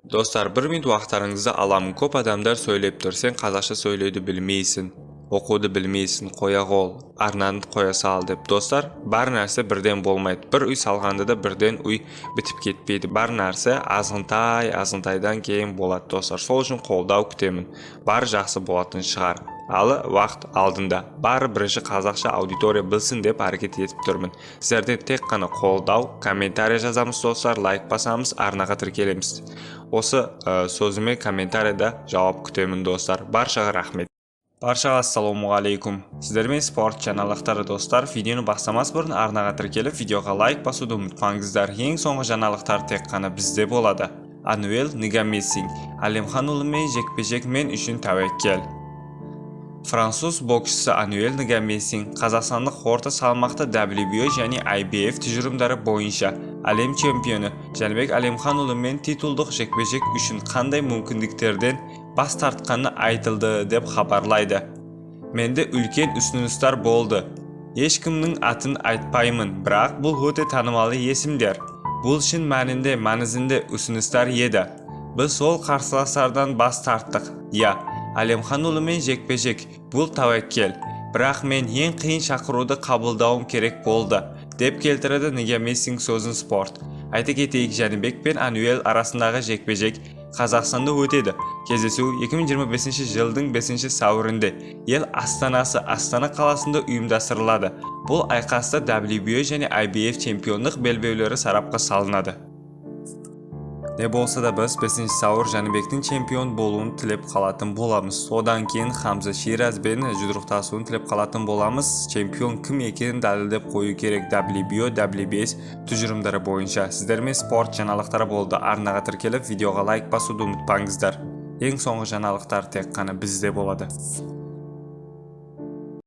Достар, бір минут уақыттарыңызды аламын. Көп адамдар сөйлеп тұр: «Сен қазақша сөйлеуді білмейсің, оқуды білмейсің, қоя қол, арнаны қоя сал», – деп. Достар, бар нәрсе бірден болмайды. Бір үй салғанда да бірден үй бітіп кетпейді. Бар нәрсе азғынтай азғынтайдан кейін болады, достар. Сол үшін қолдау күтемін. Бары жақсы болатын шығар, әлі уақыт алдында. Бары бірінші қазақша аудитория білсін деп әрекет етіп тұрмын. Сіздерден тек қана қолдау: комментарий жазамыз, достар, лайк басамыз, арнаға тіркелеміз. Осы сөзіме комментарийда жауап күтемін, достар. Баршаға рахмет. Баршаға ассалаумағалейкум! Сіздермен спорт жаңалықтары. Достар, видеоны бастамас бұрын арнаға тіркеліп, видеоға лайк басуды ұмытпаңыздар. Ең соңғы жаңалықтар тек қана бізде болады. Ануэл Нгамасинг: «Әлемханұлымен жекпе-жек мен үшін тәуекел». Француз боксшысы Ануэл Нгамасинг қазақстандық орта салмақта WBO және IBF тұжырымдары бойынша әлем чемпионы Жәнібек Әлемханұлымен титулдық жекпе-жек үшін қандай мүмкіндіктерден бас тартқаны айтылды деп хабарлайды. «Менде үлкен ұсыныстар болды. Ешкімнің атын айтпаймын, бірақ бұл өте танымал есімдер. Бұл шын мәнінде маңызды ұсыныстар еді. Біз сол қарсыластардан бас тарттық. Иә, Әлемханұлымен жекпе-жек бұл тәуекел, бірақ мен ең қиын шақыруды қабылдауым керек болды», – деп келтіреді Нгамасинг сөзін Спорт. Айта кетейік, Жәнібек пен Ануэл арасындағы жекпе-жек Қазақстанда өтеді. Кездесу 2025 жылдың 5 сәуірінде ел астанасы Астана қаласында ұйымдастырылады. Бұл айқаста WBO және IBF чемпиондық белбеулері сарапқа салынады. Не болса да, біз 5 сәуір Жәнібектің чемпион болуын тілеп қалатын боламыз. Одан кейін Хамза Ширазбен жұдырықтасуын тілеп қалатын боламыз. Чемпион кім екенін дәлелдеп қою керек WBO, WBS тұжырымдары бойынша. Сіздермен спорт жаңалықтары болды. Арнаға тіркеліп, видеоға лайк басуды ұмытпаңыздар. Ең соңғы жаңалықтар тек қана бізде болады.